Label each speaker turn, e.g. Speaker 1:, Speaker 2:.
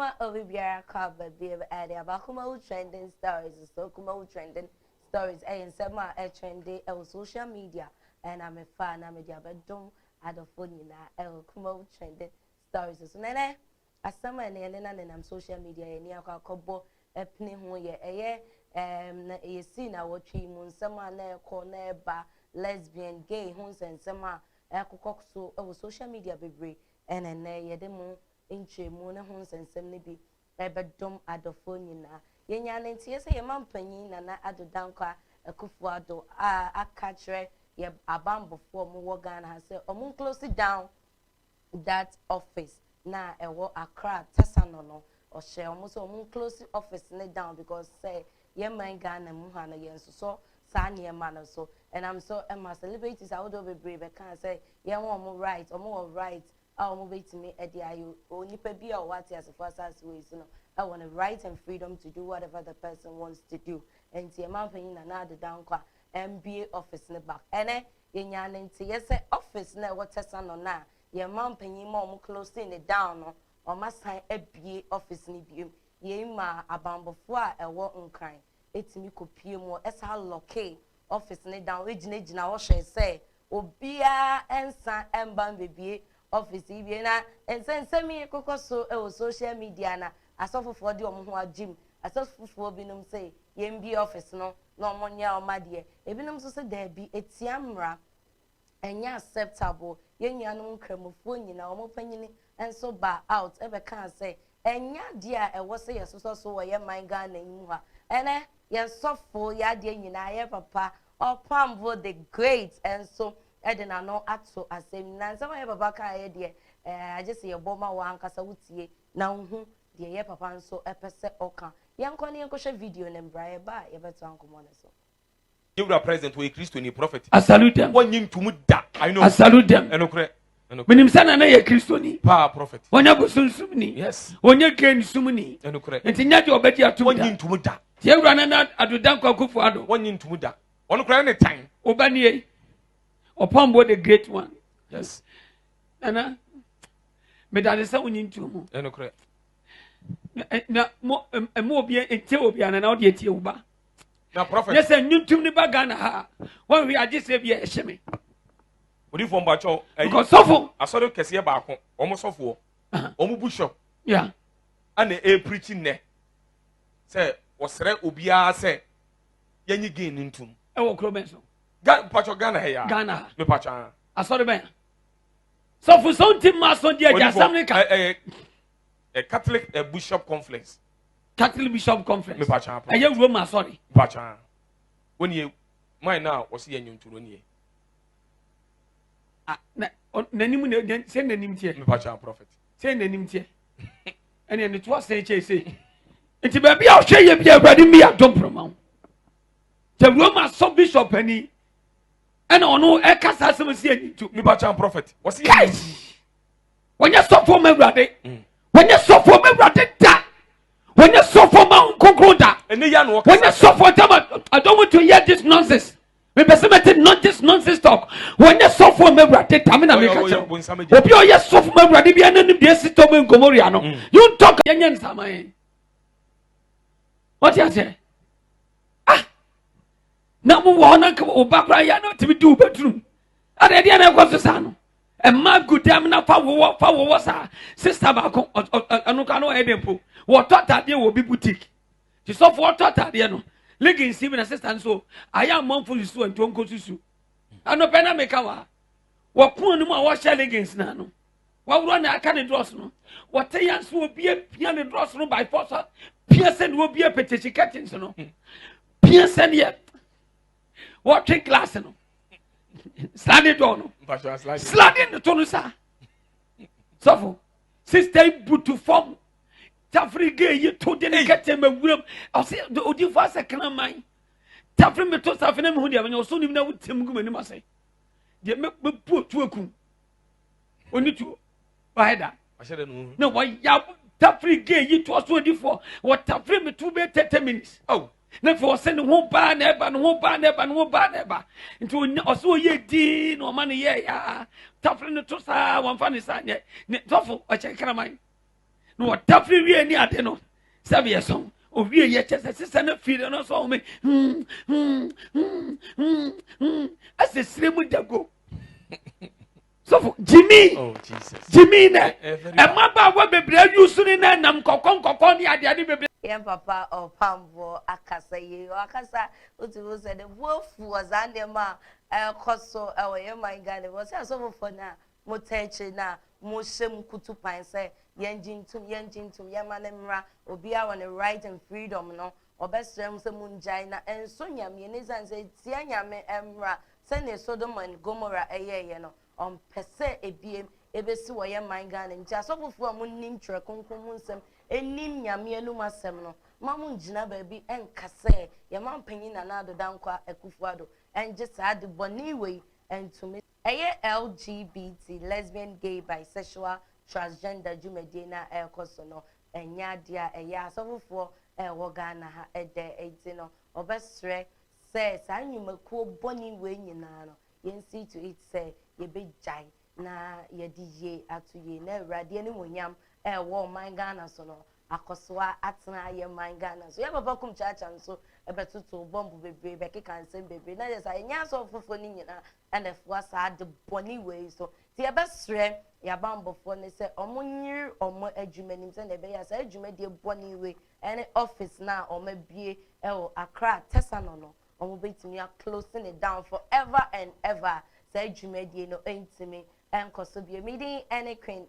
Speaker 1: Mema obi biara kɔ aba bio ɛde aba Kumawu Trending Stories so. Kumawu Trending Stories ɛyɛ nsɛm a ɛtrende ɛwɔ social media ɛna mefa na mede abɛdom adɔfoɔ nyinaa ɛwɔ Kumawu Trending Stories so. Nɛnɛ asɛm a ɛne ɛne na nenam social media yɛ ni akɔ akɔbɔ ɛpene ho yɛ ɛyɛ na yɛsii na wɔtwe mu nsɛm a na ɛkɔ na ɛba lesbian, gay ho nsɛnsɛm a ɛkokɔ so ɛwɔ social media bebree, ɛna ɛnɛ yɛde mo nkyerɛmu ne ho nsɛnsɛm no bi ɛbɛdɔm adɔfoɔ nyinaa. Yɛnya ne nteɛ sɛ yɛma mpanyin Nana Addo Dankwa Akufo Addo a aka kyerɛ yɛ abanbɔfoɔ a wɔwɔ Ghana ha sɛ wɔn close down that office na ɛwɔ Accra Tesano no. Ɔhyɛ wɔn sɛ wɔn close office ne down because sɛ yɛman Ghana mu ha no, yɛn nsosɔ saa nneɛma no so. Ɛnam so ɛma celebrities ahodoɔ bebree bɛka sɛ yɛn wɔ wɔn right, wɔn wɔ right a wɔn bɛtumi ɛde ayɛ. Onipa bi a ɔwɔ ate asefo asase wɔ yi so no ɛwɔ ne right and freedom to do whatever the person wants to do. Nti ɛma mpanyin Nana Addo Dankwa mbie office ne back. Ɛnɛ yɛnya ne nti yɛsɛ office na ɛwɔ Tesano na yɛma mpanyin ma wɔn closing ne down no, wɔn asan abie office ne biem. Yɛn ma abanbɔfoɔ a ɛwɔ Nkran etumi kɔpie mu, ɛsan lock office ne down, egyinagyina hɔ hwɛ sɛ obiara nsa mba mbebie office yi bie. Na nsɛnsɛm yi kɔkɔ so ɛwɔ social media na asɔfofoɔ de wɔn ho agyim. Asɔfofoɔ binom sɛ yɛn bie office no na wɔn nyɛ wɔn adeɛ. Ebinom nso sɛ daabi, etia mmara, ɛnyɛ acceptable. Yɛn nuanom nkramofoɔ nyinaa wɔn panyin nso ba out ɛbɛka sɛ ɛnyɛ adeɛ a ɛwɔ sɛ yɛsosɔ so wɔ yɛn man Ghana yi mu ha. Ɛnɛ yɛn sɔfo, yɛ adeɛ nyinaa, yɛ papa Ɔpambo the Great nso ɛde n'ano ato asɛm na nsɛm a yɛ papa kaa yɛ deɛ agye sɛ yɛbɔ ma wɔn ankasa wotie na wohu deɛ yɛ papa nso ɛpɛ sɛ ɔka. Yɛnkɔ ne yɛnkɔhwɛ video ne mbra yɛba a yɛbɛto nkɔmmɔ no so.
Speaker 2: Yɛwura president wɔyɛ Kristoni, prophet.
Speaker 3: I salute them.
Speaker 2: Wɔnyi ntum da, I know.
Speaker 3: I salute them.
Speaker 2: Ɛnokorɛ, ɛnokorɛ.
Speaker 3: Menim sɛ Nana yɛ Kristoni.
Speaker 2: Paa, prophet.
Speaker 3: Wɔnyɛ bosonsomni. Wɔnyɛ gay-somni.
Speaker 2: Ɛnokorɛ.
Speaker 3: Nti nyɛ deɛ ɔbɛgye atom da.
Speaker 2: Wɔnyi ntum da.
Speaker 3: Nti yɛwura Nana Addo Dankwa Akufo Addo.
Speaker 2: Wɔnyi ntum da, ɔno koraa ne tan.
Speaker 3: Woba nie, Ɔpambo the Great one. Nana, medade sɛ wonyi ntom mu.
Speaker 2: Ɛnokorɛ.
Speaker 3: Na mo ɛmo obi ntie obi a, Nana wode atie wo ba.
Speaker 2: Na prophet.
Speaker 3: Nyɛ sɛ nnwontom ne ba Ghana ha a, wɔnhwɛ agye sɛ bi a ɛhyɛ me.
Speaker 2: Odifoɔ mbakyɛw.
Speaker 3: Because sɔfo.
Speaker 2: Asɔre kɛseɛ baako, wɔn sɔfoɔ, wɔn bishop ɛna ɛpirikyi nnɛ sɛ wɔsrɛ obiara sɛ yɛnyi gay ne ntum.
Speaker 3: Ɛwɔ kuro bɛn so?
Speaker 2: Ga mpakyɛw, Ghana ha ya.
Speaker 3: Ghana ha.
Speaker 2: Mepakyɛw.
Speaker 3: Asɔre bɛn? Sɔfo sɛ wonti mma so deɛ agya asɛm ne ka.
Speaker 2: Ɛyɛ ɛ Catholic Bishop Conference.
Speaker 3: Catholic Bishop Conference.
Speaker 2: Mepakyɛw.
Speaker 3: Ɛyɛ Rome asɔre.
Speaker 2: Mepakyɛw, wɔn yɛ man na wɔsi yɛ nyɔntu no nie.
Speaker 3: Ah, na n'anim na sɛ n'anim teɛ.
Speaker 2: Mepakyɛw, prophet.
Speaker 3: Sɛ n'anim teɛ ɛnna ne to asɛn kyɛ sɛ nti baabi a ɔhwɛ yɛ bi a, Awurade mi adom prɔma wo sɛ Rome asɔ bishop ani ɛna ɔno ɛka saa asɛm si ani nto.
Speaker 2: Mepakyɛw, prophet, wɔsi yɛ.
Speaker 3: Guys, wɔnyɛ sɔfo ma Awurade. Wɔnyɛ sɔfo ma Awurade da, wɔnyɛ sɔfo ma nkonkron da.
Speaker 2: Ɛne yɛ na wɔkasa.
Speaker 3: Wɔnyɛ sɔfo ntama. I don't want to hear this nonsense. Mepɛ sɛ mɛte not this nonsense talk. Wɔnyɛ sɔfo ma Awurade da, me na meka
Speaker 2: Ɔyɛ
Speaker 3: kyerɛ.
Speaker 2: Bonsam agya.
Speaker 3: Obi a ɔyɛ sɔfo ma Awurade bi ananim deɛ esi tɔ mu nkɔmɔria no. You talk, yɛnyɛ nsaman wɔte aseɛ. Ah, na mo wɔ hɔ na nka wo ba koraa yɛ na ɔtumi di wo bɛturu ada ɛdeɛ na ɛkɔ so saa no, ɛma gu dɛm na fa wowɔ saa. Sister baako ɛno koraa no ɔyɛ dɛ mpo, wɔtɔ ataadeɛ wɔ obi boutique te sɔfo wɔtɔ ataadeɛ no leggings bi na sister nso ayɛ amanfo susu nti ɔnkɔ susu anɔpɛ na meka wa wɔpon no mu a wɔhyɛ leggings na no wɔworɔ na aka ne drawers no, wɔte yɛn so obi apia ne drawers no by force, pia sɛ ne obi apɛtɛkyi curtains no, pia sɛ neɛ wɔtwe glass no, sliding door no.
Speaker 2: Mpakyɛw, slide.
Speaker 3: Sliding ne to no saa. Sɔfo, sister yi butu fam tafiri gay yi to de ne kɛtɛ ma wuram, ɔsɛ odifo asɛ kraman tafiri mi to safi na mi hu deɛ menya ɔso nim na wotem gu m'anim ase deɛ mɛbu otu akum oni tuo wahɛ da.
Speaker 2: Wahyɛ dɛ no.
Speaker 3: Na wɔya tafiri gay yi to ɔso odifoɔ wɔtafiri mi to bɛ 30 minutes.
Speaker 2: Oh.
Speaker 3: Na afei ɔsɛ ne ho baa na ɛba, ne ho baa na ɛba, ne ho baa na ɛba, nti onya ɔsɛ ɔyɛ dii na ɔma ne yɛ yaa tafiri ne to saa, wɔmfa ne saa nyɛ ne sɔfo ɔkyɛ kraman. Na wɔtafere wie ne ade no sɛ yɛ sɔn owie yɛ kyɛ sɛ sisa no firi no so ɔhome hmm hmm hmm hmm hmm ɛsɛ sire mu dago sɔfo gyimi
Speaker 2: Oh,
Speaker 3: gyimi nɛ ɛmabaawa bebree ayi so ne na nam nkɔkɔ nkɔkɔ ne adeade bebree.
Speaker 1: Yɛn papa ɔpamboɔ akasa yie, ɔakasa wotumi sɛ ne bo afu wɔ saa nneɛma a ɛrekɔ so ɛwɔ yɛn man Ghana mu. Ɔsɛ asɔfofoɔ no a motɛ akyire no a mohyɛ mu kutu pan sɛ yɛngye ntum, yɛngye ntum, yɛma ne mmra, obiara wɔ ne right and freedom no, ɔbɛsrɛ mu sɛ mongyae na ɛnso Nyame ne sane sɛ ɛtia Nyame mmra sɛnea Sodom and Gomorrah ɛyɛɛyɛ no. Ɔmpɛ sɛ ebiem ebesi wɔ yɛn man Ghana. Nti asɔfofoɔ a monim Twerɛ Kronkron mu nsɛm, ɛnim Nyame anum asɛm no, ma mo ngyina baabi ɛnka sɛ yɛma mpanyin Nana Addo Dankwa Akufo Addo ɛngye saa de bɔne wei ɛntumi. Ɛyɛ LGBT, lesbian, gay, bisexual, transgender dwumadie na ɛrekɔ so no, ɛnyɛ adeɛ a ɛyɛ asɔfofoɔ ɛwɔ Ghana ha ɛdɛ. Ɛnti no ɔbɛsrɛ sɛ saa nnwumakuo bɔne wei nyinaa no, yɛn see to it sɛ yɛbɛgyae na yɛde yie ato yie na Awurade animuonyam ɛwɔ ɔman Ghana so no akɔsoa atena yɛ man Ghana so. Yɛ papa Kumchacha nso ɛbɛtoto bɔmbo bebree, bɛkeka nsɛm bebree na yɛ sɛ ɛnyɛ asɔfo foforɔ no nyinaa ɛna ɛfoa saa de bɔne wei so. Nti yɛbɛsrɛ yɛabambɔfoɔ no sɛ ɔmo nyere ɔmo adwuma nim sɛnea ɛbɛyɛ a saa adwumadie bɔne wei ɛne office na ɔmo abie ɛwɔ Accra Tesano no, ɔmo bɛtumi aclose it down forever and ever, saa dwumadie no ntumi nkɔ so bio. Meeting ɛne Queen.